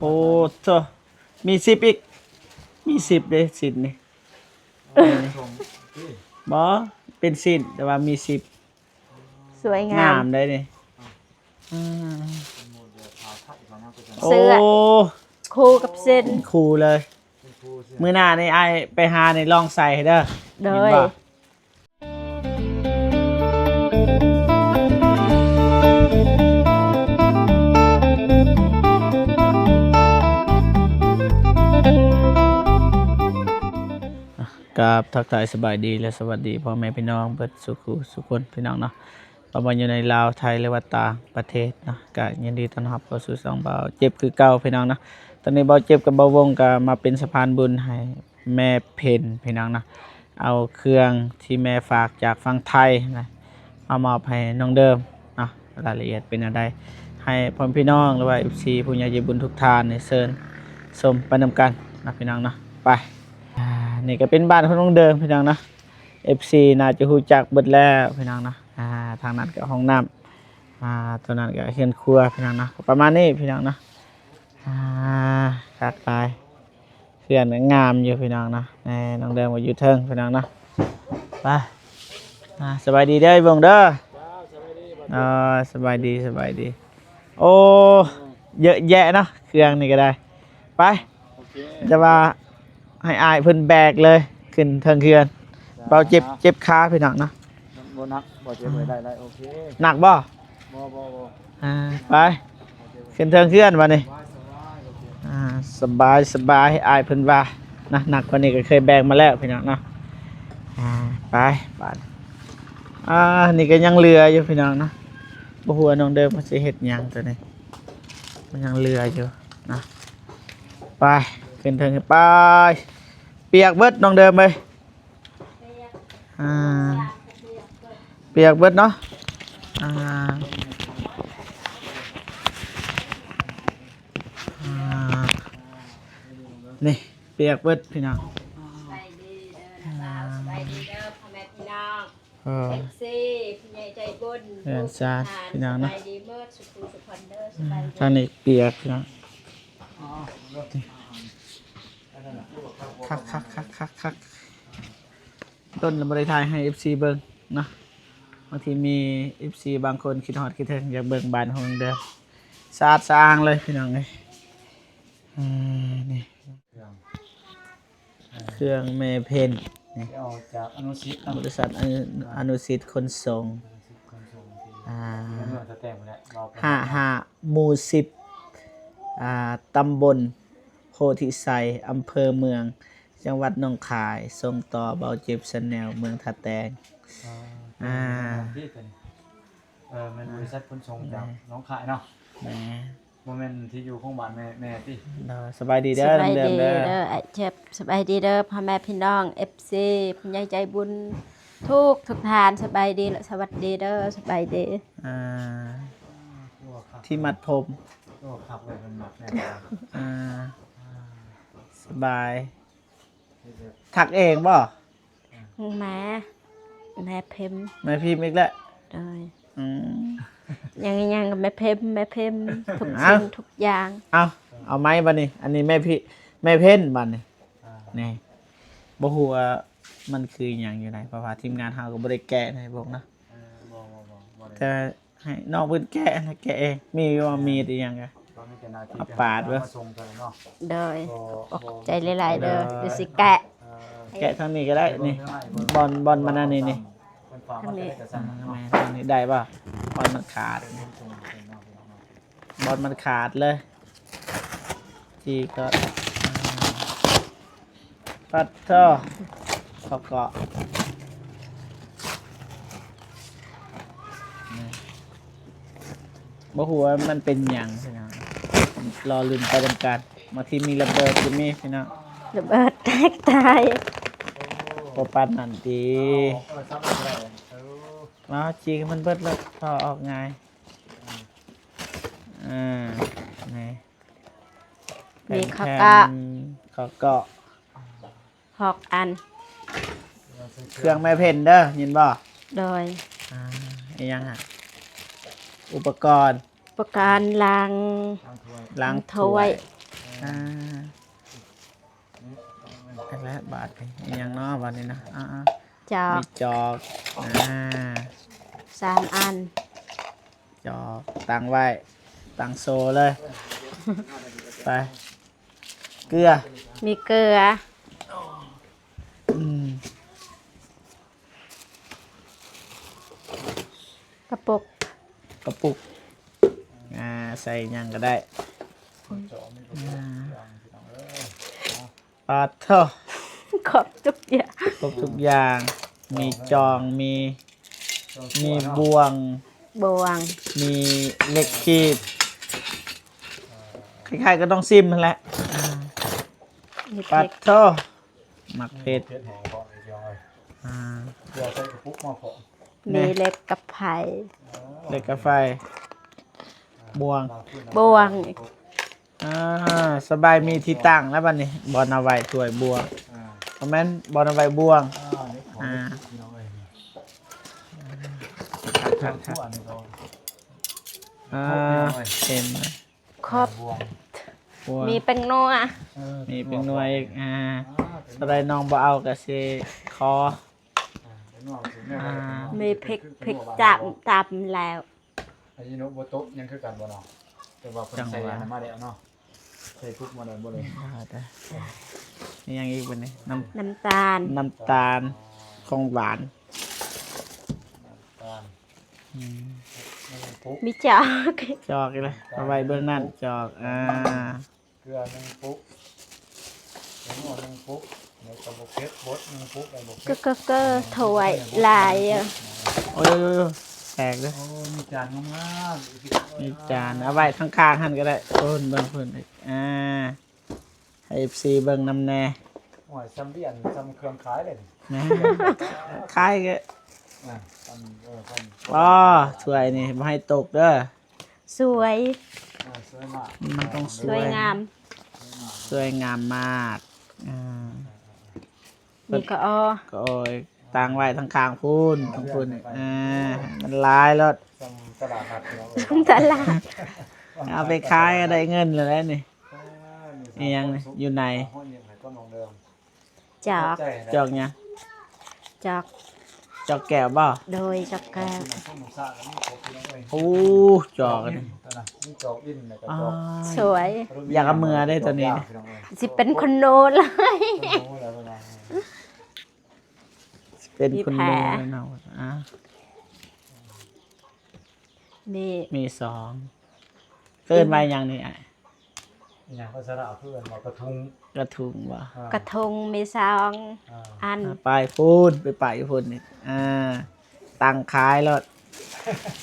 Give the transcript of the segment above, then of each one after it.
ໂອ້ ໂທ້ ມີສິບອີກ ມີສິບເດ້ ສິ້ນນີ້ ບໍ່ ເປັນສິ້ນ ແຕ່ວ່າມີສິບ ສວຍງາມ ງາມໄດ໋ນີ້ ອ່າ ເສື້ອ ໂອ້ ຄູ່ກັບສິ້ນ ຄູ່ເລີຍ ມື້ໜ້ານີ້ອ້າຍໄປຫານີ້ລອງໃສ່ໃຫ້ເດີ ໂດຍ ເຫັນບໍ່? ກາບທັກທາຍສະບາຍດີ ແລະ ສະຫວັດດີພໍ່ແມ່ພີ່ນ້ອງເບິດສູ່ຄູ່ສູ່ຄົນ ພີ່ນ້ອງເນາະ ບໍ່ວ່າຢູ່ໃນລາວ ໄທ ຫຼືວ່າຕ່າງປະເທດເນາະ ກະຍິນດີຕ້ອນຮັບເຂົ້າສູ່ຊ່ອງບ່າວເຈັບຄືເກົ່າ ພີ່ນ້ອງເນາະ. ຕອນນີ້ບ່າວເຈັບກັບບ່າວວົງກະມາເປັນສະພານບຸນໃຫ້ ແມ່ເພັນ ພີ່ນ້ອງເນາະ ເອົາເຄື່ອງທີ່ແມ່ຝາກຈາກຝັ່ງໄທນະ ມາມອບໃຫ້ນ້ອງເດີມເນາະ. ລາຍລະອຽດເປັນແນວໃດ ໃຫ້ພໍ່ແມ່ພີ່ນ້ອງ ຫຼືວ່າ ເອັຟຊີ ຜູ້ໃຫຍ່ໃຈບຸນທຸກທ່ານ ໄດ້ເຊີນຊົມໄປນຳກັນເນາະ ພີ່ນ້ອງເນາະ. ໄປ ອ່າ ນີ້ກໍເປັນບ້ານຂອງນ້ອງເດີມ ພີ່ນ້ອງເນາະ ເອັຟຊີ ໜ້າຈະຮູ້ຈັກເບິດແລ້ວ ພີ່ນ້ອງເນາະ. ອ່າ ທາງນັ້ນກໍຫ້ອງນ້ຳ ອ່າ ຕົວນັ້ນກໍເຮືອນຄົວ ພີ່ນ້ອງເນາະ ປະມານນີ້ ພີ່ນ້ອງເນາະ. ອ່າ ຄັກຫຼາຍ ເຮືອນກໍງາມຢູ່ພີ່ນ້ອງເນາະ. ແນ່ ນ້ອງເດີມກໍຢູ່ເທິງພີ່ນ້ອງເນາະ. ໄປ ອ່າ ສະບາຍດີເດີ ອ້າຍວົງເດີ. ເຈົ້າ ສະບາຍດີ ເອີ ສະບາຍດີ ສະບາຍດີ. ໂອ້ ເຍາະແຍະເນາະ ເຄື່ອງນີ້ກໍໄດ້. ໄປ ໂອເຄ ຈະວ່າໃຫ້ອ້າຍເພິ່ນແບກເລີຍ ຂຶ້ນເທິງເຮືອນ. ເບົາເຈັບ ເຈັບຂາພີ່ນ້ອງເນາະ. ບໍ່ໜັກ ບໍ່ເຈັບເລີຍ ໄດ້ ໄດ້ ໂອເຄ. ໜັກບໍ່? ບໍ່ ບໍ່ ບໍ່ ອ່າ ໄປ ຂຶ້ນເທິງເຮືອນບາດນີ້. ອ່າ ສະບາຍ ສະບາຍ ອ້າຍເພິ່ນວ່ານະ ໜັກກວ່ານີ້ກໍເຄີຍແບກມາແລ້ວພີ່ນ້ອງເນາະ. ອ່າ ໄປບາດ ອ່າ ນີ້ກໍຍັງເຫຼືອຢູ່ພີ່ນ້ອງເນາະ. ບໍ່ຮູ້ວ່ານ້ອງເດີມເພິ່ນຊິເຮັດຫຍັງຕົວນີ້ ມັນຍັງເຫຼືອຢູ່ນະ. ໄປ ຂຶ້ນເທິງ ໄປ ປຽກເບິດນ້ອງເດີມເອີຍ. ອ່າ ປຽກເບິດເນາະ. ອ່າ ອ່າ ນີ້ປຽກເບິດພີ່ນ້ອງ. ສະບາຍດີເດີ ອ່າ ສະບາຍດີເດີພໍ່ແມ່ພີ່ນ້ອງ ເອີ ເອັຟຊີ ຜູ້ໃຫຍ່ໃຈບຸນ ເພື່ອນຊາດພີ່ນ້ອງເນາະ. ສະບາຍດີເໝິດສູ່ຜູ້ສູ່ຄົນເດີ ສະບາຍດີ. ທາງນີ້ປຽກພີ່ນ້ອງ. ຄັກໆໆໆໆ ດົນລະບໍ່ໄດ້ຖ່າຍໃຫ້ເອັຟຊີເບິ່ງເນາະ. ບາງທີມີເອັຟຊີບາງຄົນຄິດຮອດຄິດເຖິງ ຢາກເບິ່ງບ້ານຂອງເດີ ສະອາດສະອ້າງເລີຍພີ່ນ້ອງເອີຍ. ອ່າ ນີ້ ເຄື່ອງ ເຄື່ອງແມ່ເພັນນີ້ ອອກຈາກອະນຸສິດເນາະ ບໍລິສັດອະນຸ ອະນຸສິດຂົນສົ່ງ ອາ ຫ້າຫ້າ ໝູ່ສິບ ອ່າ ຕຳບົນໂພທິໄຊ ອຳເພີເມືອງ ຈັງຫວັດໜອງຄາຍ ສົ່ງຕໍ່ເບົາເຈັບແຊນແນວ ເມືອງທ່າແຕງ. ອ່າ ອ່າ ເອີ ແມ່ນບໍລິສັດຂົນສົ່ງຈາກໜອງຄາຍເນາະ. ແມ່ນ ບໍ່ແມ່ນທີ່ຢູ່ຂອງບ້ານແມ່ ແມ່ຕິ? ໂດຍ ສະບາຍດີເດີ ສະບາຍດີເດີ ເດີ ອ້າຍເຈັບ. ສະບາຍດີເດີພໍ່ແມ່ພີ່ນ້ອງເອັຟຊີ ຜູ້ໃຫຍ່ໃຈບຸນທຸກທຸກທ່ານ ສະບາຍດີ ແລະ ສະຫວັດດີເດີ ສະບາຍດີ. ອ່າ ທີ່ມັດຜົມ ໂອ້ ຄັກເລີຍ ເພິ່ນມັດແນ່ນອນ. ອ່າ ສະບາຍ ຖັກເອງບໍ່? ແມ່ ແມ່ພິມ ແມ່ພິມອີກແລ້ວ. ໂດຍ ອືມ ຍັງ ຍັງແມ່ພິມ ແມ່ພິມ ທຸກສິ່ງທຸກຢ່າງ. ເອົາ ເອົາໄມ້ບາດນີ້ ອັນນີ້ແມ່ພິ ແມ່ເພັນບາດນີ້. ອ່າ ນີ້ ບໍ່ຮູ້ວ່າມັນຄືຫຍັງຢູ່ໃດ ເພາະວ່າທີມງານເຮົາກໍບໍ່ໄດ້ແກະໃນພວກນະ. ເອີ ບໍ່ ບໍ່ ບໍ່ ບໍ່ໄດ້ ແຕ່ ໃຫ້ນ້ອງເພິ່ນແກະນະ ແກະເອງ. ມີບໍ່ ມີດອີ່ຫຍັງກະ ເອົາປາດເບິ່ງ. ໂດຍ ຂອບໃຈຫຼາຍໆເດີ ເດີ ດຽວຊິແກະ. ເອີ ແກະທາງນີ້ກໍໄດ້ນີ້ ບ່ອນ ບ່ອນມັນອັນນີ້ນີ້ ທາງນີ້ ແມ່ນ ທາງນີ້ໄດ້ບໍ່? ບ່ອນມັນຂາດນີ້ ບ່ອນມັນຂາດເລີຍ. ຈີ່ກໍ ປັດໂທ ເຂົາກໍ ບໍ່ຮູ້ວ່າມັນເປັນຫຍັງ ພີ່ນ້ອງ ລໍລຸ້ນໄປນຳກັນ. ບາງທີມີລະເບີດກໍມີ ພີ່ນ້ອງ ລະເບີດແຕກຕາຍ. ບໍ່ປານນັ້ນຕິ ເອົາ ເອົາ ເອົາ ເອົາ ຈີ່ໃຫ້ມັນເບິດແລ້ວ ທໍ່ອອກງ່າຍ. ອ່າ ນີ້ ມີເຂົ້າເກາະ ເຂົ້າເກາະ ຫົກອັນ ເຄື່ອງແມ່ເພັນເດີ ຍິນບໍ່? ໂດຍ ອ່າ ອີ່ຫຍັງຫະ? ອຸປະກອນ ອຸປະກອນລ້າງ ລ້າງຖ້ວຍ ລ້າງຖ້ວຍ ອ່າ ເອົາລະບາດນີ້ ອີ່ຫຍັງເນາະບາດນີ້ນະ? ອ່າໆ ຈອກ ມີຈອກ ອ່າ ສາມອັນ ຈອກ ຕັ້ງໄວ້ ຕັ້ງໂຊເລີຍ ໄປ ເກືອ ມີເກືອ ອືມ ກະປຸກ ກະປຸກ ອ່າ ໃສ່ຫຍັງກະໄດ້ ອ່າ ປາດໂທ້ ຄົບທຸກຢ່າງ ຄົບທຸກຢ່າງ ມີຈອງ ມີ ມີບ່ວງ ບ່ວງ ມີເຫຼັກຂີດ ຄ້າຍໆກັບນ້ອງຊິມຫັ້ນແຫຼະ ອ່າ ມີເຜັດ ປາດໂທ້ ໝາກເຜັດ ເຜັດແຮງພໍ້ພີ່ນ້ອງເອີຍ ອ່າ ເພື່ອໃສ່ກະປຸກມາພ້ອມ ມີເຫຼັກກັບໄຟ ເຫຼັກກັບໄຟ ບ່ວງ ບ່ວງ ອ່າ ສະບາຍ ມີທີ່ຕັ້ງແລ້ວບັດນີ້ ບ່ອນເອົາໄວ້ຖ້ວຍບ່ວງ ອ່າ ບໍ່ແມ່ນ ບ່ອນເອົາໄວ້ບ່ວງ ອ່າ ພີ່ນ້ອງເອີຍ ອ່າ ອ່າ ເຫັນ ຄົບ ມີແປ້ງນົວ ເອີ ມີແປ້ງນົວອີກ ອ່າ ຖ້າໄດ້ນ້ອງບໍ່ເອົາກະຊິຂໍ ອ່າ ມີພິກ ພິກຈ້ຳ ຕຳແລ້ວ ອາຍຸໂນໂບໂຕະຍັງຄືກັນບໍ່ເນາະ? ແຕ່ວ່າເພິ່ນໃສ່ອັນນັ້ນມາແລ້ວເນາະ ໃສ່ປຸກມາແລ້ວບໍ່ເລີຍ ອ່າ ແຕ່ ມີຫຍັງອີກບັດນີ້? ນ້ຳ ນ້ຳຕານ ນ້ຳຕານ ຂອງຫວານ ນ້ຳຕານ ອືມ ມີຈອກ ຈອກອີກແລ້ວ ເອົາໄວ້ເບື້ອງນັ້ນ ຈອກ ອ່າ ເກືອໜຶ່ງປຸກ ແປ້ງນົວໜຶ່ງປຸກ ແລ້ວກະບັກເຜັດບົດໜຶ່ງປຸກ ແລ້ວບັກເຜັດ ກະ ກະ ກະ ຖ້ວຍຫຼາຍ ໂອ້ຍ ໂອ້ຍ ໂອ້ຍ ແຕກເດີ ໂອ້ ມີຈານງາມໆ ມີຈານ ເອົາໄວ້ຂ້າງໆຫັ້ນກະໄດ້ ເພິ່ນເບິ່ງເພິ່ນ ອ່າ ໃຫ້ເອັຟຊີເບິ່ງນຳແດ່ ໂອ້ຍ ຊ່ຳວຽນ ຊ່ຳເຄື່ອງຂາຍເລີຍ ແມ່ນ ຂາຍກະ ອ່າ ຊ່ຳ ເອີ ຊ່ຳ ອໍ ຖ້ວຍນີ້ບໍ່ໃຫ້ຕົກເດີ ສວຍ ເອີ ສວຍມາກ ມັນຕ້ອງສວຍ ສວຍງາມ ສວຍງາມມາກ ອ່າ ນີ້ກະອໍ ກະອໍ ຕັ້ງໄວ້ທາງຂ້າງພຸ້ນ ທາງພຸ້ນ ອ່າ ມັນຫຼາຍໂລດ ສ່ງຕະຫຼາດນັດ ສົ່ງຕະຫຼາດ ເອົາໄປຂາຍກະໄດ້ເງິນແລ້ວແຫຼະນີ້ ອ່າ ມີຫຍັງຢູ່ໃນ ຈອກ ຈອກຫຍັງ? ຈອກ ຈອກແກ້ວບໍ່? ໂດຍ ຈອກແກ້ວ ໂອ້ ຈອກອັນນີ້ ສວຍ ຢາກເອົາເມືອເດ້ໂຕນີ້ ຊິເປັນຄົນໂນເລີຍ ຊິເປັນຄົນໂນເລີຍເນາະ ອ່າ ມີ ມີສອງ ເອີ້ນວ່າຫຍັງນີ້ອ້າຍ? ອີຫຍັງພາສາລາວເອີ້ນວ່າກະທຸງ ກະທຸງບໍ່? ອ່າ ກະທຸງມີສອງ ອ່າ ອັນ ອ່າ ໄປພຸ້ນ ໄປ ໄປພຸ້ນນີ້ ອ່າ ຕັ້ງຂາຍໂລດ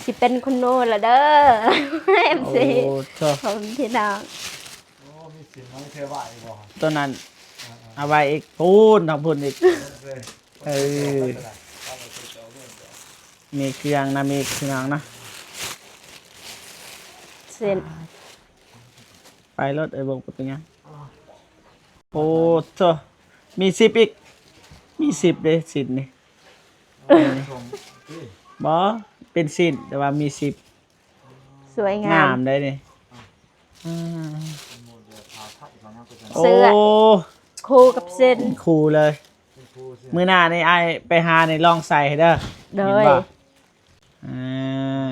ຊິເປັນຄຸນໂນລະເດີ ເອັຟຊີ ໂອ້ ໂທ້ ພໍ່ແມ່ພີ່ນ້ອງ ໂອ້ ມີສິນໄວ້ແທ້ໄວ້ບໍ່? ໂຕນັ້ນ ອ່າໆ ເອົາໄວ້ອີກ ພຸ້ນ ທາງພຸ້ນອີກ ເອີ ເອີ ມີເຄື່ອງນຳອີກພີ່ນ້ອງເນາະ ເສັ້ນ ໄປໂລດ ເອີ ບໍ່ ບໍ່ເປັນຫຍັງ ໂອ້ໂທ້ ມີສິບອີກ ມີສິບເດ້ ສິບນີ້ ບໍ່ ເປັນສິບ ແຕ່ວ່າມີສິບ ສວຍງາມ ງາມໄດ໋ນີ້ ອ່າ ໂອ້ ເສື້ອ ໂອ້ ຄູ່ກັບເສັ້ນ ຄູ່ເລີຍ ມື້ໜ້ານີ້ອ້າຍໄປຫານີ້ລອງໃສ່ໃຫ້ເດີ ໂດຍ ເຫັນບໍ່? ອ່າ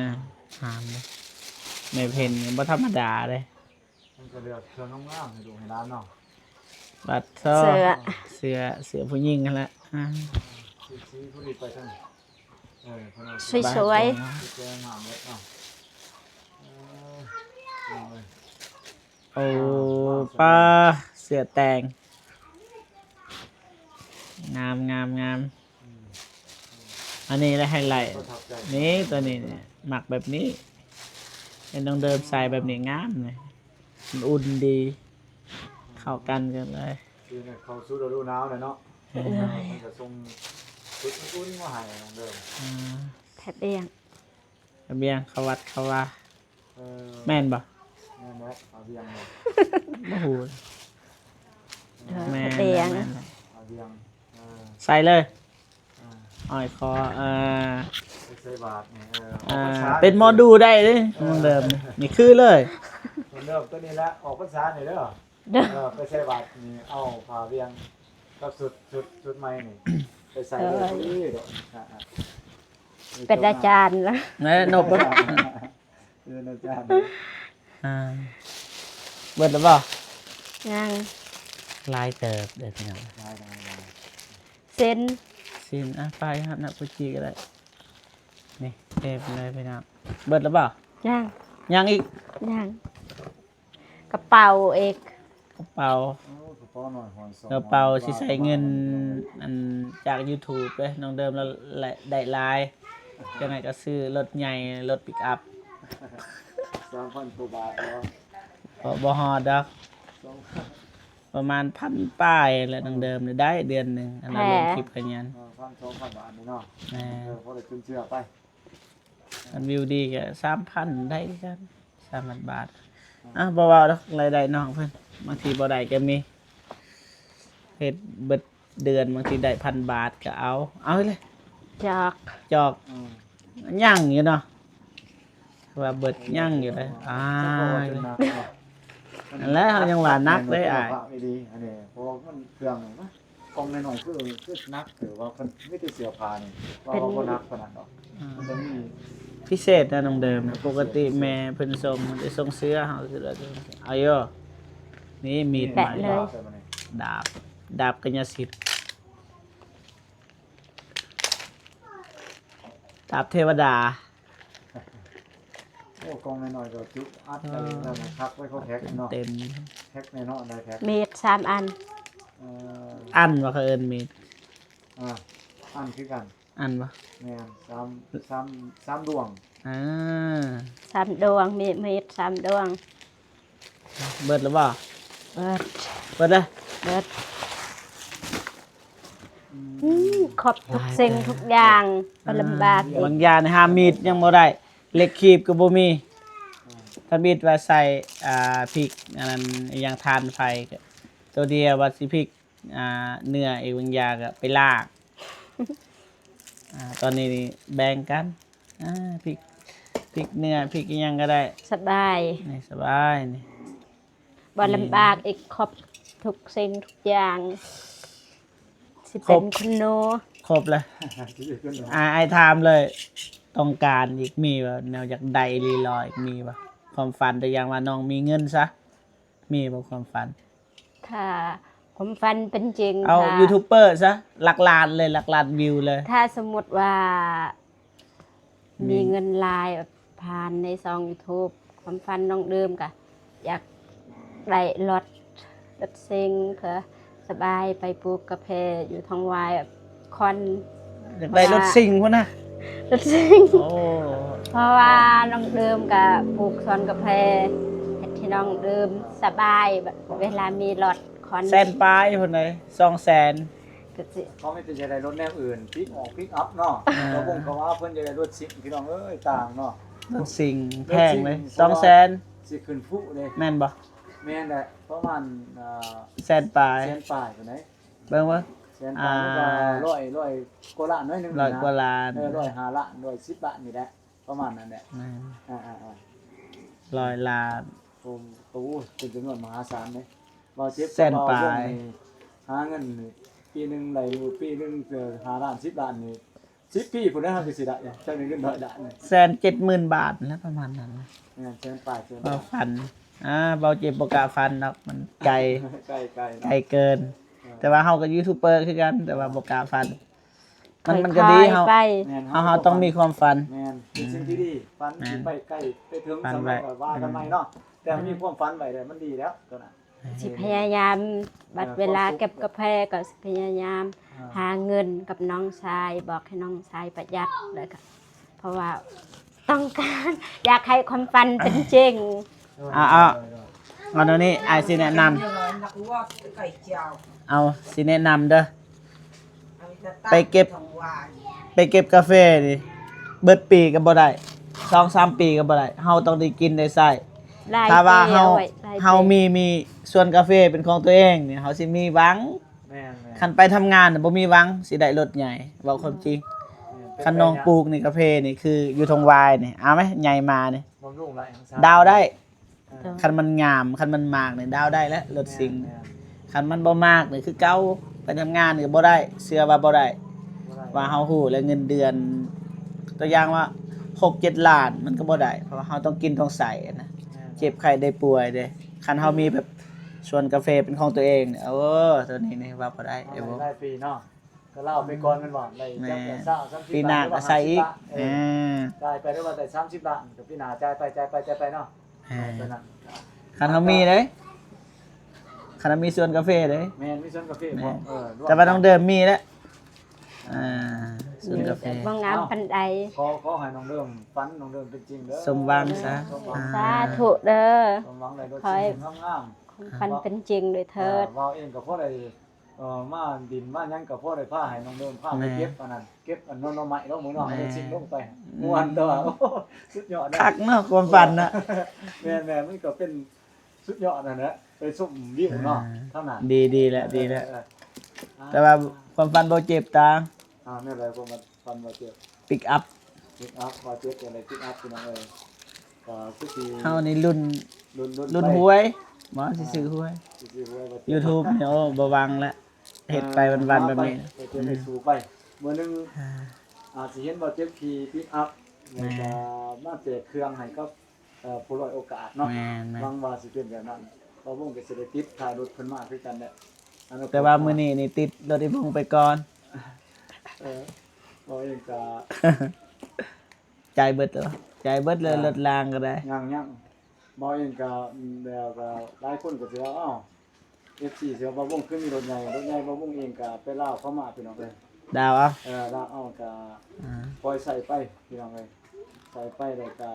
ງາມເດ້ ແມ່ເພັນນີ້ບໍ່ທຳມະດາເດ້ ມັນກະເລືອກເສື້ອງາມໆໃຫ້ລູກໃຫ້ຫຼານເນາະ ບັດເສື້ອ ເສື້ອ ເສື້ອ ເສື້ອຜູ້ຍິງຫັ້ນແຫຼະ ອ່າ ສີ ສີຜູ້ນີ້ໄປທາງ ເອີ ສວຍໆ ສວຍງາມເລີຍເນາະ ເອີ ໂອ້ ປ້າ ເສື້ອແຕ່ງ ງາມ ງາມ ງາມ ອືມ ອັນນີ້ແຫຼະໄຮໄລ ປະທັບໃຈ ນີ້ ໂຕນີ້ນີ້ ມັກແບບນີ້ ເຫັນນ້ອງເດີມໃສ່ແບບນີ້ງາມນີ້ ມັນອຸ່ນດີ ເຂົ້າກັນກັນເລີຍ ຄືເຂົ້າສູ່ລະດູໜາວແລ້ວເນາະ ເອີ ມັນກະສົ່ງຊຸດອຸ່ນໆມາໃຫ້ນ້ອງເດີມ ອ່າ ແພດອຽງ ລະບຽງເຂົ້າວັດເຂົ້າວາ ເອີ ແມ່ນບໍ່? ແມ່ນແຫຼະ ລະບຽງເນາະ ບໍ່ຮູ້ ເອີ ແມ່ນແຫຼະ ລະບຽງ ແມ່ນແຫຼະ ລະບຽງ ເອີ ໃສ່ເລີຍ ເອີ ອ້າຍຂໍ ເອີ ໃສ່ບາດນີ້ ເອີ ເອີ ອອກພັນສາ ເປັນໝໍດູໄດ້ເດ້ ເອີ ເດີມນີ້ ນີ້ຄືເລີຍ ເລີ່ມໂຕນີ້ລະ ອອກພັນສານີ້ເດີ ໂດຍ ເອີ ໄປໃສ່ບາດນີ້ ເອົາຜ້າວຽງກັບຊຸດ ຊຸດ ຊຸດໃໝ່ນີ້ ໄປໃສ່ເລີຍ ໂດຍ ພໍດີເດາະ ອ່າໆ ເປັນອາຈານລະ ແນ່ ນົບ ເປັນອາຈານ ອ່າ ເບິດແລ້ວບໍ່? ຍັງ ຫຼາຍເຕີບເດີພີ່ນ້ອງ ຫຼາຍໆໆ ເຊັນ ເຊັນ ອ່ະ ໄປຫານະປູຈີກໍໄດ້ ນີ້ເຕັມເລີຍພີ່ນ້ອງ ເບິດແລ້ວບໍ່? ຍັງ ຍັງອີກ ຍັງ ກະເປົາອີກ ກະເປົາ ໂອ້ ກະເປົາໜ້ອຍຫອຍສອງ ກະເປົາ ຫອຍ ຊິໃສ່ເງິນ ວ່າ ອັນ ຈາກຢູທູບເດ້ ນ້ອງເດີມລະ ລະ ໄດ້ຫຼາຍ ຈັ່ງໃດກະຊື້ລົດໃຫຍ່ ລົດປິກອັບ ສາມພັນກວ່າບາດເນາະ ບໍ່ ບໍ່ຮອດດອກ ສອງພັນ ປະມານພັນປາຍແຫຼະ ນ້ອງເດີມນີ້ໄດ້ເດືອນໜຶ່ງ ອັນນັ້ນ ແທ້ ລົງຄລິບຂະຫຍັນ ເອີ ພັນສອງພັນບາດນີ້ເນາະ ແມ່ນ ເອີ ພໍໄດ້ຈຸນເຈືອໄປ ຄັນວິວດີກະສາມພັນໄດ້ຄືກັນ ສາມພັນບາດ ອ່າ ອ່ະ ບໍ່ເວົ້າດອກ ລາຍໄດ້ນ້ອງເພິ່ນ ບາງທີບໍ່ໄດ້ກະມີ ເຮັດເບິດເດືອນ ບາງທີໄດ້ພັນບາດກະເອົາ ເອົາເລີຍ ຈອກ ຈອກ ອືມ ຍັງຢູ່ເນາະ ວ່າເບິດຍັງຢູ່ເດ້ ອ່າ ນັ້ນແຫຼະ ເຮົາຍັງວ່າໜັກເດ້ອ້າຍ ອັນນີ້ ເພາະວ່າມັນເຄື່ອງ ກອງນ້ອຍໆ ຄື ຄືໜັກ ຫຼືວ່າເພິ່ນມີແຕ່ເສື້ອຜ້ານີ້ ວ່າ ເປັນ ວ່າບໍ່ໜັກປານນັ້ນດອກ ອ່າ ມັນຈະມີພິເສດນະນ້ອງເດີມນະ ປົກກະຕິແມ່ເພິ່ນສົ່ງ ເພິ່ນຈະສົ່ງເສື້ອ ເຮົາຊິເອົາຢູ່ ນີ້ມີດໃໝ່ ດາບ ດາບກາຍະສິດ ດາບເທວະດາ. ໂອ້ ກອງນ້ອຍໆ ກໍຈຸອັດໄດ້ ເອີ ແລ້ວນະ ຄັກໄວ້ເຂົາແພັກເນາະ ເຕັມ ແພັກແນ່ນອນໄດ້ແພັກ ມີດສາມອັນ ເອີ ອັນວ່າເຂົາເອີ້ນມີດ ອ່າ ອັນຄືກັນ ອັນບໍ່ ແມ່ນ ສາມ ສາມ ສາມດວງ ອ່າ ສາມດວງ ມີ ມີດສາມດວງ. ເບິດແລ້ວບໍ່? ເບິດ ເບິດເລີຍ ເບິດ ອືມ ອືມ ຄົບທຸກສິ່ງທຸກຢ່າງ ບໍ່ລຳບາກອີກ ບາງຢ່າງນີ້ຫາມີດຍັງບໍ່ໄດ້ ເຫຼັກຄີບກໍບໍ່ມີ ອືມ ທຳອິດວ່າໃສ່ ອ່າ ພິກ ອັນນັ້ນ ອີຫຍັງ ຖ່ານໄຟ ໂຕດຽວວ່າຊິພິກ ອ່າ ເນື້ອອີກບາງຢ່າງກໍໄປລາກ ອ່າ ຕອນນີ້ນີ້ແບ່ງກັນ ອ່າ ພິກ ພິກເນື້ອ ພິກອີ່ຫຍັງກໍໄດ້ ສະບາຍ ນີ້ສະບາຍນີ້ ບໍ່ລຳບາກອີກ ຄົບທຸກສິ່ງທຸກຢ່າງ ຊິເປັນຄຸນໜູ ຄົບແລ້ວ ອ່າ ອ້າຍຖາມເລີຍ ຕ້ອງການອີກມີບໍ່ ແນວຢາກໄດ້ອີ່ຫຼີຫຼໍ ອີກມີບໍ່? ຄວາມຝັນ ຕົວຢ່າງວ່ານ້ອງມີເງິນຊະ ມີບໍ່ຄວາມຝັນ? ຖ້າຄວາມຝັນເປັນຈິງ ເອົາ ຖ້າຢູທູບເບີຊະ ຫຼັກລ້ານເລີຍ ຫຼັກລ້ານວິວເລີຍ ຖ້າສົມມຸດວ່າ ອືມ ມີເງິນຫຼາຍ ຜ່ານໃນຊ່ອງຢູທູບ ຄວາມຝັນນ້ອງເດີມກະຢາກໄດ້ລົດ ລົດຊິງ ເພື່ອສະບາຍໄປປູກກາແຟຢູ່ທ້ອງຫວາຍ ຄອນ ຢາກໄດ້ລົດຊິງພຸ້ນນະ ລົດຊິງ ໂອ້ ເພາະວ່ານ້ອງເດີມກະປູກສວນກາແຟ ເຮັດໃຫ້ນ້ອງເດີມສະບາຍ ເວລາມີລົດຄອນ ແສນປາຍພຸ້ນເດ ສອງແສນ ກໍຊິ ເຂົາມີແຕ່ຢາກໄດ້ລົດແນວອື່ນ ປິກອອກ ປິກອັບເນາະ ອ່າ ກະວົງກະວ່າເພິ່ນຢາກໄດ້ລົດຊິງ ພີ່ນ້ອງເອີຍ ຕ່າງເນາະ ລົດຊິງແພງເລີຍ ສອງແສນ ຊິຂຶ້ນຟູເດ້ ແມ່ນບໍ່? ແມ່ນແຫຼະ ປະມານ ອ່າ ແສນປາຍ ແສນປາຍພຸ້ນໃດ ເບິ່ງເບິ່ງ ແສນປາຍ ອ່າ ມັນກໍຮ້ອຍ ຮ້ອຍກວ່າລ້ານໜ້ອຍໜຶ່ງ ຮ້ອຍກວ່າລ້ານ ເອີ ຮ້ອຍຫ້າລ້ານ ຮ້ອຍສິບລ້ານນີ້ແຫຼະ ປະມານນັ້ນແຫຼະ ແມ່ນ ອ່າໆໆ ຮ້ອຍລ້ານ ໂອ້ ໂອ້ ເປັນຈຳນວນມະຫາສານເດ້ ເວົ້າເຈັບ ແສນປາຍ ເວົ້າລົງນີ້ ຫາເງິນນີ້ ປີໜຶ່ງໄດ້ຢູ່ ປີໜຶ່ງ ເອີ ຫ້າລ້ານ ສິບລ້ານນີ້ ສິບປີພຸ້ນແຫຼະ ເຮົາກໍຊິໄດ້ ຈັ່ງໄດ້ເງິນຮ້ອຍລ້ານນີ້ ແສນເຈັດໝື່ນບາດແຫຼະ ປະມານນັ້ນ ແມ່ນ ແສນປາຍ ແສນປາຍ ເວົ້າຝັນ ອ່າ ເວົ້າເຈັບບໍ່ກ້າຝັນດອກ ມັນໄກ ໄກ ໄກ ໄກເກີນ ເອີ ແຕ່ວ່າເຮົາກໍຢູທູບເບີຄືກັນ ແຕ່ວ່າບໍ່ກ້າຝັນ ມັນ ມັນກໍດີ ເຮົາ ແມ່ນ ເຮົາ ເຮົາຕ້ອງມີຄວາມຝັນ ແມ່ນ ເປັນສິ່ງທີ່ດີ ຝັນ ແມ່ນ ຊິໄປໄກໄປເຖິງ ຝັນໄວ້ ສຳລັບວ່າກັນໃໝ່ເນາະ ອືມ ແຕ່ມີຄວາມຝັນໄວ້ແລ້ວມັນດີແລ້ວ ຕົວນັ້ນ ຊິພະຍາຍາມ ບັດເວລາເກັບກາແຟກໍຊິພະຍາຍາມ ອ່າ ຫາເງິນກັບນ້ອງຊາຍ ບອກໃຫ້ນ້ອງຊາຍປະຢັດ ແລ້ວກໍ ເພາະວ່າຕ້ອງການ ຢາກໃຫ້ຄວາມຝັນເປັນຈິງ ອ່າ ເອົາ ເອົາແນວນີ້ ອ້າຍຊິແນະນຳ ເອົາ ຊິແນະນຳເດີ ໄປເກັບ ໄປເກັບກາເຟນີ້ ເບິດປີກໍບໍ່ໄດ້ ສອງສາມປີກໍບໍ່ໄດ້ ເຮົາຕ້ອງໄດ້ກິນໄດ້ໃຊ້ ຖ້າວ່າເຮົາ ເຮົາມີ ມີສວນກາເຟເປັນຂອງຕົວເອງນີ້ ເຮົາຊິມີຫວັງ ແມ່ນໆ ຄັນໄປທຳງານບໍ່ມີຫວັງຊິໄດ້ລົດໃຫຍ່ ເວົ້າຄວາມຈິງ ແມ່ນ ຄັນນ້ອງປູກນີ້ກາເຟນີ້ ຄືຢູ່ທົ່ງວາຍນີ້ ເອົາໄໝ ໃຫຍ່ມານີ້ ບຳລຸງຫຼາຍ ດາວໄດ້ ເອີ ຄັນມັນງາມ ຄັນມັນມັກນີ້ດາວໄດ້ແຫຼະ ລົດຊິງ. ແມ່ນໆ ຄັນມັນບໍ່ມັກນີ້ຄືເກົ່າ ໄປທຳງານກໍບໍ່ໄດ້ ເຊື່ອວ່າບໍ່ໄດ້ ບໍ່ໄດ້ ວ່າເຮົາຮູ້ແລ້ວເງິນເດືອນ ຕົວຢ່າງວ່າຫົກເຈັດລ້ານ ມັນກໍບໍ່ໄດ້ ເພາະວ່າເຮົາຕ້ອງກິນຕ້ອງໃຊ້ນະ. ແມ່ນໆ ເຈັບໄຂ້ໄດ້ປ່ວຍເດ້ ຄັນເຮົາມີແບບສວນກາເຟເປັນຂອງຕົວເອງນີ້ ໂອ້ ໂຕນີ້ນີ້ເວົ້າບໍ່ໄດ້ ເອີ ລາຍປີເນາະ. ກໍລາວໄປກ່ອນແມ່ນບໍ່ ໄດ້ຈັກ ແມ່ນ ຊາວ ສາມສິບ ປີໜ້າກໍໃສ່ອີກ ເອີ ຈ່າຍໄປ ຫຼືວ່າໄດ້ສາມສິບລ້ານ ກໍປີໜ້າຈ່າຍໄປ ຈ່າຍໄປ ຈ່າຍໄປເນາະ. ແມ່ນ ເອີ ຕົວນັ້ນ ຄັນເຮົາມີເດ້ ຄັນເຮົາມີສວນກາເຟເດ້. ແມ່ນ ມີສວນກາເຟ ແມ່ນ ເອີ ແຕ່ວ່ານ້ອງເດີມມີແລ້ວ ອ່າ ສວນກາເຟ ບໍ່ງາມປານໃດ. ຂໍ ຂໍໃຫ້ນ້ອງເດີມຝັນນ້ອງເດີມເປັນຈິງເດີ ສົມຫວັງຊະ. ສົມຫວັງ ອ່າ ສາທຸເດີ ສົມຫວັງໄດ້ລົດຊິງງາມໆ ຂອງຂວັນເປັນຈິງໂດຍເທີດ. ເອີ ເວົ້າເອງກໍພໍໄດ້ ເອີ ມາດິນມາຫຍັງກໍພໍໄດ້ພາໃຫ້ນ້ອງເດີມພາໄປ ແມ່ນ ເກັບອັນນັ້ນ ເກັບອັນໜໍ່ໄມ້ລົງ ເບິ່ງເນາະ ແມ່ນ ເອົາເດັກຊິງລົງໄປ ແມ່ນ ມ່ວນ ແຕ່ວ່າ ໂອ້ ສຸດຍອດເດ້ ຄັກເນາະ ຄວາມຝັນນະ. ແມ່ນໆ ມັນກໍເປັນສຸດຍອດນັ້ນແຫຼະ ໄປຊົມວິວເນາະ ອ່າ ທາງນັ້ນ ດີ ດີແຫຼະ ເອີ ດີແຫຼະ ເອີ ເອີ ອ່າ ແຕ່ວ່າຄວາມຝັນບໍ່ເຈັບຕາ. ອ່າ ແນວໃດຄວາມຝັນບໍ່ເຈັບ? ປິກອັບ ປິກອັບ ບໍ່ເຈັບຈັ່ງໃດ ປິກອັບ ພີ່ນ້ອງເອີຍ. ກໍຄືຊິ ເຮົານີ້ລຸ້ນ ລຸ້ນ ລຸ້ນ ລຸ້ນຫວຍ ບໍ່ ອ່າ ຊິຊື້ຫວຍ ຊິຊື້ຫວຍ ບໍ່ເຈັບ YouTube ນີ້ ໂອ້ ບໍ່ຫວັງລະ ເຮັດໄປວັນໆ ແບບນີ້ ເຮັດໄປ ອືມ ສູ້ໄປ ມື້ໜຶ່ງ ອ່າ ອາດຊິເຫັນບໍ່ເຈັບຂີ່ປິກອັບ ແລ້ວກໍ ແມ່ນ ມາແຈກເຄື່ອງໃຫ້ກັບ ເອີ ຜູ້ດ້ອຍໂອກາດເນາະ ແມ່ນໆ ຫວັງວ່າຊິເປັນແບບນັ້ນ ບ່າວວົງກໍຊິໄດ້ຕິດທ້າຍລົດເພິ່ນມາຄືກັນແຫຼະ. ແຕ່ວ່າມື້ນີ້ນີ້ຕິດລົດອີ່ບຸ້ງໄປກ່ອນ ເອີ ເວົ້າເອງກໍ ຈ່າຍເບິດເລີຍ ຈ່າຍເບິດເລີຍ ອ່າ ລົດລາງກໍໄດ້ ຍັງໆ ເວົ້າເອງກໍ ແລ້ວກໍຫຼາຍຄົນກໍຊິວ່າ ອ້າວ ເອັຟຊີ ຊິວ່າບ່າວວົງຄືມີລົດໃຫຍ່ ລົດໃຫຍ່ ບ່າວວົງເອງກໍໄປລາວເຂົ້າມາ ພີ່ນ້ອງເອີຍ ລາວເອົາ ເອີ ລາວເອົາກໍ ອ່າ ປ່ອຍໃຊ້ໄປ ພີ່ນ້ອງເອີຍ ໃຊ້ໄປແລ້ວກໍ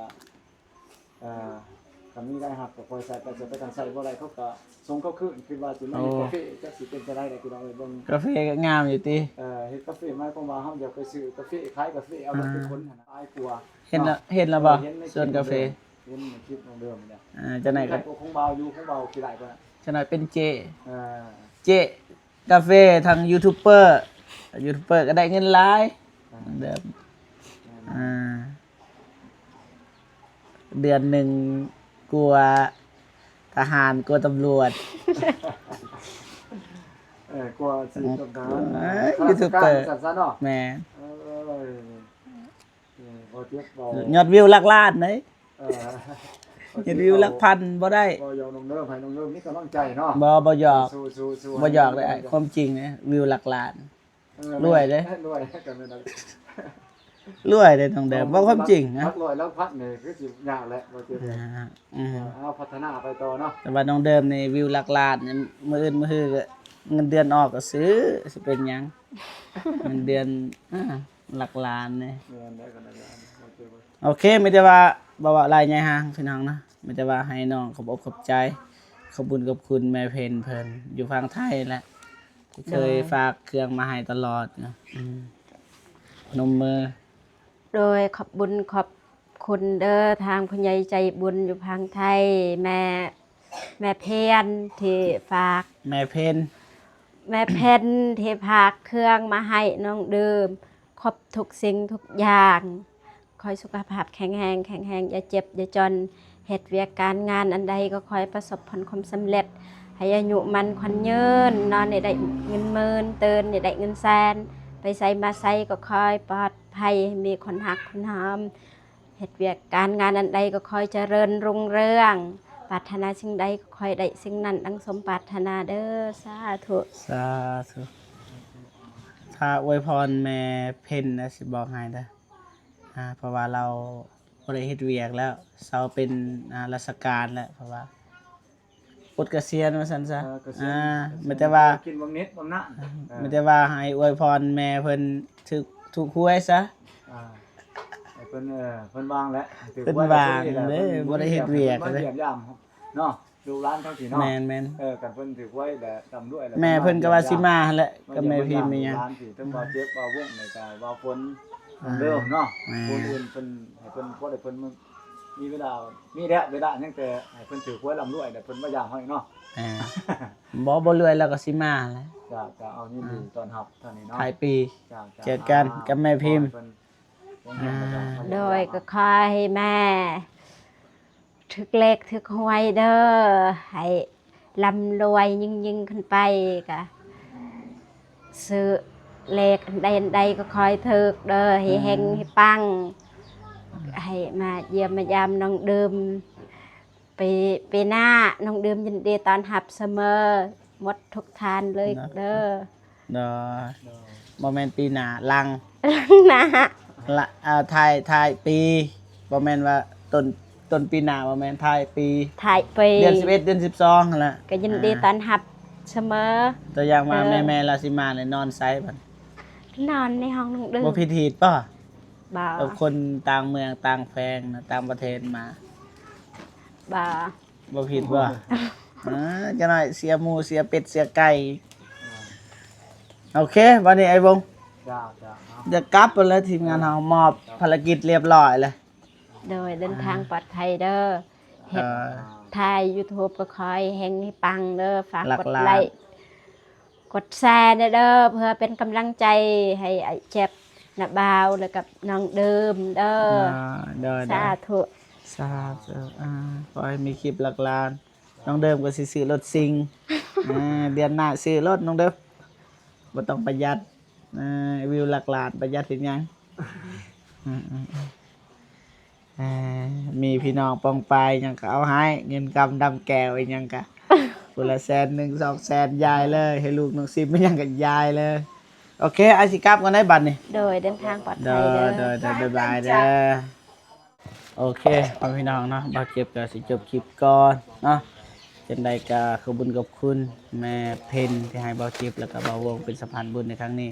ເອີ ຄັນມີລາຍຮັບກໍຄ່ອຍໃຊ້ໄປ ໃຊ້ໄປ ຄັນໃຊ້ບໍ່ໄດ້ເຂົາກໍສົ່ງເຂົາຄືນ. ຄິດວ່າຊິມາເຮັດ ໂອ້ ກາເຟ ຈັກຊິເປັນຈັ່ງໃດລະ ພີ່ນ້ອງເອີຍ ເບິ່ງ ກາເຟກໍງາມຢູ່ຕິ. ເອີ ເຮັດກາເຟໝາຍຄວາມວ່າເຮົາຢາກໄປຊື້ກາເຟ ຂາຍກາເຟ ເອົາມາ ອ່າ ເປັນຜົນຫັ້ນນະ ຫຼາຍກວ່າ ເຫັນລະ ເນາະ ເຫັນລະບໍ່ ເອີ ເຫັນໃນ ສວນກາເຟ ເຫັນໃນຄລິບນ້ອງເດີມນີ້ແຫຼະ. ອ່າ ຈັ່ງໃດກໍ ຂອງບ່າວຢູ່ ຂອງບ່າວຂີ້ໄລ່ໄປ ຈັ່ງໃດເປັນເຈ້ ອ່າ ເຈ້ ກາເຟ ທັງຢູທູບເບີ ຢູທູບເບີກໍໄດ້ເງິນຫຼາຍ ອ່າ ເດີມ ອ່າ ເດືອນໜຶ່ງກວ່າທະຫານ ກວ່າຕຳຫຼວດ ເອີ ກວ່າຊິ ອືມ ຕ້ອງການ ເອີ ຢູທູບເບີ ຂ້າລາຊະການຊັ້ນຊະເນາະ ແມ່ນ ເອີ ເອີ ບໍ່ເຈັບບໍ່ ຍອດວິວຫຼັກລ້ານເດ້ ເອີ ຍອດວິວຫຼັກພັນບໍ່ໄດ້ ບໍ່ຢອກນ້ອງເດີມ ໃຫ້ນ້ອງເດີມມີກຳລັງໃຈເນາະ ບໍ່ ບໍ່ຢອກ ສູ້ໆໆ ບໍ່ຢອກເດ້ ໃຫ້ນ້ອງເດີມ ຄວາມຈິງເດ້ ວິວຫຼັກລ້ານ ເອີ ລວຍເດ້ ລວຍ ກໍແມ່ນ ລວຍເດ້ນ້ອງເດີມ ເວົ້າຄວາມຈິງນະ ຫຼັກຮ້ອຍຫຼັກພັນນີ້ຄືຊິຍາກແຫຼະ ບໍ່ເຈັບ ອ່າ ອືມ ເອີ ເອົາພັດທະນາໄປຕໍ່ເນາະ ແຕ່ວ່ານ້ອງເດີມນີ້ວິວຫຼັກລ້ານນີ້ ມື້ອື່ນມື້ຮືກໍເງິນເດືອນອອກກໍຊື້ ຊິເປັນຫຍັງ ເງິນເດືອນ ອ່າ ຫຼັກລ້ານນີ້ ແມ່ນແຫຼະ ກໍໄດ້ລ້ານ ບໍ່ເຈັບ ໂອເຄ ມີແຕ່ວ່າບໍ່ເວົ້າຫຼາຍໃຫຍ່ຫາງພີ່ນ້ອງເນາະ ມີແຕ່ວ່າໃຫ້ນ້ອງຂອບອົກຂອບໃຈ ຂອບບຸນຂອບຄຸນແມ່ເພັນເພິ່ນຢູ່ຝັ່ງໄທແຫຼະ ທີ່ເຄີຍ ໂດຍ ຝາກເຄື່ອງມາໃຫ້ຕະຫຼອດເນາະ ອືມ ນົມມື ໂດຍ ຂອບບຸນຂອບຄຸນເດີ ທາງຜູ້ໃຫຍ່ໃຈບຸນຢູ່ຝັ່ງໄທ ແມ່ ແມ່ເພັນທີ່ຝາກ ແມ່ເພັນ ແມ່ເພັນທີ່ຝາກເຄື່ອງມາໃຫ້ນ້ອງເດີມ ຄົບທຸກສິ່ງທຸກຢ່າງ ຂໍໃຫ້ສຸຂະພາບແຂງແຮງ ແຂງແຮງ ຢ່າເຈັບຢ່າຈອນ ເຮັດວຽກການງານອັນໃດກໍຂໍໃຫ້ປະສົບຜົນຄວາມສຳເລັດ ໃຫ້ອາຍຸໝັ້ນຂວັນຍືນເນາະ ໃຫ້ໄດ້ເງິນໝື່ນຕື່ນ ໃຫ້ໄດ້ເງິນແສນ ໄປໃສມາໃສກໍຂໍໃຫ້ປອດໄພ ໃຫ້ມີຄົນຮັກຄົນຫອມ ເຮັດວຽກການງານອັນໃດກໍຂໍໃຫ້ຈະເລີນຮຸ່ງເຮືອງ ປາດຖະໜາສິ່ງໃດກໍຂໍໃຫ້ໄດ້ສິ່ງນັ້ນດັ່ງສົມປາດຖະໜາເດີ ສາທຸ ສາທຸ. ຖ້າອວຍພອນແມ່ເພັນນະ ຊິບອກໃຫ້ເດີ ອ່າ ເພາະວ່າລາວບໍ່ໄດ້ເຮັດວຽກແລ້ວ ເຊົາເປັນ ອ່າ ລາຊະການແລ້ວ ເພາະວ່າ ປົດກະສຽນວ່າຊັ້ນຊະ ເອີ ກະສຽນ ອ່າ ກະສຽນ ມີແຕ່ວ່າ ກິນບຳເໜັດບຳນານ ອ່າ ເອີ ມີແຕ່ວ່າໃຫ້ອວຍພອນແມ່ເພິ່ນຖືກ ຖືກຫວຍຊະ ອ່າ ໃຫ້ເພິ່ນ ເອີ ເພິ່ນວ່າງແຫຼະ ຖືກຫວຍ ເພິ່ນວ່າງເດ້ ບໍ່ໄດ້ເຮັດວຽກເລີຍ ມາຢ້ຽມຢາມເນາະ ລູກຫຼານທັງທີ່ເນາະ ແມ່ນໆ ເອີ ຄັນເພິ່ນຖືກຫວຍແລ້ວ ລ່ຳລວຍແລ້ວ ແມ່ເພິ່ນກໍວ່າຊິມາຫັ້ນແຫຼະ ກັບແມ່ພິມອີ່ຫຍັງ ເຖິງວ່າເຈັບວ່າວົງນີ້ກໍວ່າຝົນ ອ່າ ເດີມເນາະ ແມ່ນ ຄົນອື່ນເພິ່ນ ໃຫ້ເພິ່ນ ພໍໄດ້ເພິ່ນ ມີເວລາ ມີແລ້ວເວລາ ຍັງແຕ່ໃຫ້ເພິ່ນຖືກຫວຍລ່ຳລວຍແລ້ວເພິ່ນມາຢາມເຮົາອີກເນາະ ແມ່ນ ບໍ່ ບໍ່ລວຍແລ້ວກໍຊິມາແຫຼະ ເຈົ້າ ເຈົ້າ ເອົາ ຍິນດີ ອ່າ ຕ້ອນຮັບທ່ານນີ້ເນາະ ທ້າຍປີ ເຈົ້າ ເຈີກັນກັບແມ່ພິມ ອ່າ ໂດຍ ກໍຂໍໃຫ້ແມ່ ຖືກເລກຖືກຫວຍເດີ ໃຫ້ລ່ຳລວຍຍິ່ງໆຂຶ້ນໄປ ກະຊື້ເລກອັນໃດອັນໃດກໍຂໍໃຫ້ຖືກເດີ ໃຫ້ເຮັງໃຫ້ປັງ ໃຫ້ມາຢ້ຽມມາຢາມນ້ອງດື່ມ ປີ ປີໜ້ານ້ອງດື່ມຍິນດີຕ້ອນຮັບສະເໝີ ໝົດທຸກທ່ານເລີຍເດີ. ໂດຍ ບໍ່ແມ່ນປີໜ້າ ຫຼັງ ຫຼັງໜ້າ ລະ ອ່າ ທ້າຍ ທ້າຍປີ ບໍ່ແມ່ນວ່າຕົ້ນ ຕົ້ນປີໜ້າ ບໍ່ແມ່ນ ທ້າຍປີ ທ້າຍປີ ເດືອນສິບເອັດ ເດືອນສິບສອງຫັ້ນລະ ກໍຍິນດີ ອ່າ ຕ້ອນຮັບສະເໝີ. ຕົວຢ່າງວ່າ ເອີ ແມ່ໆລາວຊິມານີ້ນອນໃສບັດ? ນອນໃນຫ້ອງນ້ອງດື່ມ. ບໍ່ຜິດຮີດບໍ່? ບໍ່. ແບບຄົນຕ່າງເມືອງຕ່າງແຂວງນະ ຕ່າງປະເທດມາ. ບໍ່. ບໍ່ຜິດບໍ່? ອ່າ ຈັກໜ້ອຍເສຍໝູເສຍເປັດເສຍໄກ່. ໂອເຄ ບັດນີ້ໄອ້ວົງ ເຈົ້າ ເຈົ້າ ເອົາ ຈະກັບແລ້ວ ທີມງານເຮົາມອບ ເຈົ້າ ພາລະກິດລຽບຮ້ອຍແລ້ວ. ໂດຍ ເດີນທາງ ອ່າ ປອດໄພເດີ ເຮັດ ເອີ ຖ່າຍຢູທູບກໍຂໍໃຫ້ເຮັງໃຫ້ປັງເດີ ຝາກ ຫຼັກ ກົດ ລ້ານ ໄລ ກົດແຊແດ່ເດີ ເພື່ອເປັນກຳລັງໃຈໃຫ້ອ້າຍແຈັບ ນ້າບ່າວ ແລ້ວກັບນ້ອງດື່ມເດີ. ອ່າ ໂດຍໆ ສາທຸ ສາທຸ. ອ່າ ຂໍໃຫ້ມີຄລິບຫຼັກລ້ານ ນ້ອງເດີມກໍຊິຊື້ລົດຊິງ ອ່າ ເດືອນໜ້າຊື້ລົດນ້ອງເດີມ ບໍ່ຕ້ອງປະຢັດ ອ່າ ວິວຫຼັກລ້ານ ປະຢັດເຮັດຫຍັງ? ອືມໆໆ ອ່າ ມີພີ່ນ້ອງປ້ອງປາຍຫຍັງກໍເອົາໃຫ້ ເງິນຄຳດຳແກ້ວອີ່ຫຍັງກະ ຜູ້ລະແສນໜຶ່ງ ສອງແສນ ຢາຍເລີຍ ໃຫ້ລູກນ້ອງຊິມອີ່ຫຍັງກໍຢາຍເລີຍ. ໂອເຄ ອ້າຍຊິກັບກ່ອນໄດ໋ບັດນີ້. ໂດຍ ເດີນທາງປອດໄພເດີ ໂດຍໆ ບາຍບາຍເດີ. ໂອເຄ ພໍ່ແມ່ພີ່ນ້ອງເນາະ ບ່າວເຈັບກໍຊິຈົບຄລິບກ່ອນເນາະ. ຈັ່ງໃດກໍຂອບບຸນຂອບຄຸນແມ່ເພັນທີ່ໃຫ້ບ່າວເຈັບ ແລ້ວກໍບ່າວວົງເປັນສະພານບຸນໃນຄັ້ງນີ້.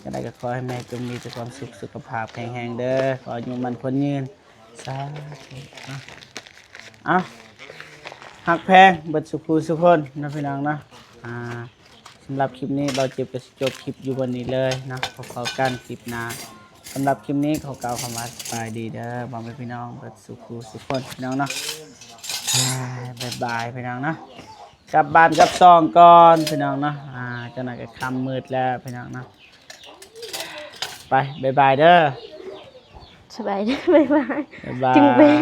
ຈັ່ງໃດກໍຂໍໃຫ້ແມ່ຈົ່ງມີແຕ່ຄວາມສຸກ ສຸຂະພາບແຂງແຮງເດີ ຂໍອາຍຸໝັ້ນຂວັນຍືນ ສາທຸເນາະ. ເອົ້າ ຮັກແພງເບິດສູ່ຜູ້ສູ່ຄົນເນາະ ພີ່ນ້ອງເນາະ. ອ່າ ສຳລັບຄລິບນີ້ ບ່າວເຈັບກໍຊິຈົບຄລິບຢູ່ບ່ອນນີ້ເລີຍເນາະ. ພໍ້ກັນຄລິບໜ້າ. ສຳລັບຄລິບນີ້ ຂໍກ່າວຄຳວ່າສະບາຍດີເດີ ພໍ່ແມ່ພີ່ນ້ອງເບິດສູ່ຜູ້ສູ່ຄົນ ພີ່ນ້ອງເນາະ. ບາຍບາຍ ພີ່ນ້ອງເນາະ. ກັບບ້ານກັບຊ່ອງກ່ອນ ພີ່ນ້ອງເນາະ. ອ່າ ຈັກໜ້ອຍກໍຄ່ຳມືດແລ້ວ ພີ່ນ້ອງເນາະ. ໄປ ບາຍບາຍເດີ. ສະບາຍດີ ບາຍບາຍ ບາຍບາຍ ຈຶ່ງເປັນ